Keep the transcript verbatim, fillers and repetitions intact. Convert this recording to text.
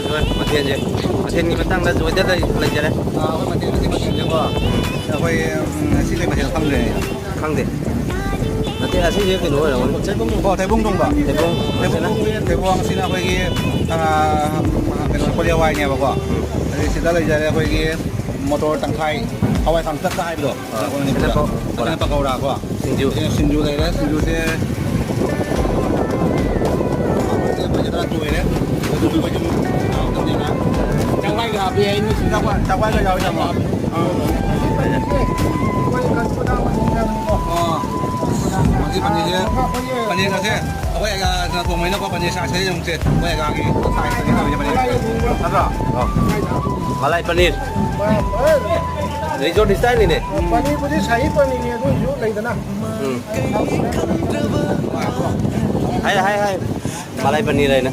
ꯍꯣꯏ, ꯃꯊꯦꯜꯁꯦ, ꯃꯊꯦꯜꯒꯤ ꯃꯇꯥꯡꯗ ꯖꯣꯏꯗ ꯂꯩ-, ꯂꯩꯖꯔꯦ꯫ ꯑꯥ, ꯑꯩꯈꯣꯏ ꯃꯊꯦꯜ, ꯃꯊꯦꯜ, ꯃꯊꯦꯜꯁꯦꯀꯣ, ꯑꯩꯈꯣꯏ, ꯎꯝ, ꯉꯁꯤ ꯀꯩ ꯃꯊꯦꯜ ꯈꯪꯗ꯭ꯔꯦ꯫ ꯈꯪꯗꯦ꯫ ꯅꯠꯇꯦ, ꯑꯁꯤꯁꯦ ꯀꯩꯅꯣ ꯑꯣꯏꯔꯝꯒꯅꯤ꯫ ꯊꯩꯕꯣꯡ ꯊꯣꯡꯕ꯫ ꯊꯩꯕꯣꯡ ꯊꯣꯡꯕ꯫ ꯊꯩꯕꯣꯡ, ꯊꯩꯕꯣꯡ, ꯊꯩꯕꯣꯡ ꯑꯁꯤꯅ ꯑꯩꯈꯣꯏꯒꯤ, ꯑꯥ, ꯀꯩꯅꯣ, ꯀꯣꯂꯤ ꯍꯋꯥꯏꯅꯦꯕꯀꯣ꯫ ꯎꯝ꯫ ꯑꯗꯩ ꯁꯤꯗ ꯂꯩꯖꯔꯦ ꯑꯩꯈꯣꯏꯒꯤ ꯃꯣꯇꯣꯔ ꯇꯪꯈꯥꯏ, ꯍꯋꯥꯏ ꯀꯥꯡꯇꯛꯀ ꯍꯥꯏꯕꯗꯣ꯫ ꯑꯥ, ꯃꯅꯤꯄꯨꯔꯗ꯫ ꯁꯤꯅ ꯄ-, ꯄꯀꯧꯔꯥ꯫ ꯁꯤꯅ ꯄꯀꯧꯔꯥꯀꯣ꯫ ꯁꯤꯡꯖꯨ꯫ ꯁꯤꯅ ꯁꯤꯡꯖꯨ ꯂꯩꯔꯦ, ꯁꯤꯡꯖꯨꯁꯦ ꯑꯩꯈꯣꯏꯁꯦ ꯈꯔ ꯇꯣꯏꯔꯦ꯫ ꯑꯗꯨꯁꯨ ꯑꯩꯈꯣꯏ ꯁꯨꯝ ꯍꯥꯎꯇꯕꯅꯤꯅ꯫ ꯆꯥꯛꯋꯥꯏꯒ ꯍꯥꯞꯄꯦ ꯍꯥꯏꯅꯤ꯫ ꯆꯥꯛꯋꯥꯏ-, ꯆꯥꯛꯋꯥꯏꯒ ꯌꯥꯎꯋꯤ ꯌꯥꯝꯅ꯫ ꯑꯥ꯫ ꯑꯥ꯫ ꯍꯧꯖꯤꯛ ꯄꯅꯤꯔꯁꯦ, ꯄꯅꯤꯔꯒꯁꯦ ꯑꯩꯈꯣꯏ ꯑꯒꯥꯅ ꯊꯣꯡꯕꯅꯤꯅꯀꯣ, ꯄꯅꯤꯔ ꯆꯥꯁꯦ ꯌꯦꯡꯉꯨꯁꯦ꯫ ꯑꯩꯈꯣꯏ ꯑꯒꯥꯒꯤ ꯁꯥꯏꯖꯇꯅꯤ ꯇꯧꯔꯤꯁꯦ ꯄꯅꯤꯔ꯫ ꯅꯠꯇ꯭ꯔꯣ? ꯑꯥ꯫ ꯃꯂꯥꯏ ꯄꯅꯤꯔ꯫ ꯔꯤꯖꯣꯔꯠ ꯁ꯭ꯇꯥꯏꯜꯅꯤꯅꯦ꯫ ꯄꯅꯤꯔꯕꯨꯗꯤ ꯁꯥꯍꯤ ꯄꯅꯤꯔꯅꯤ, ꯑꯗꯨ ꯑꯣꯏꯔꯁꯨ ꯂꯩꯗꯅ꯫ ꯎꯝ꯫ ꯍꯥꯏ, ꯍꯥꯏ, ꯍꯥꯏ꯫ ꯃꯂꯥꯏ ꯄꯅꯤꯔ ꯍꯥꯏꯅ꯫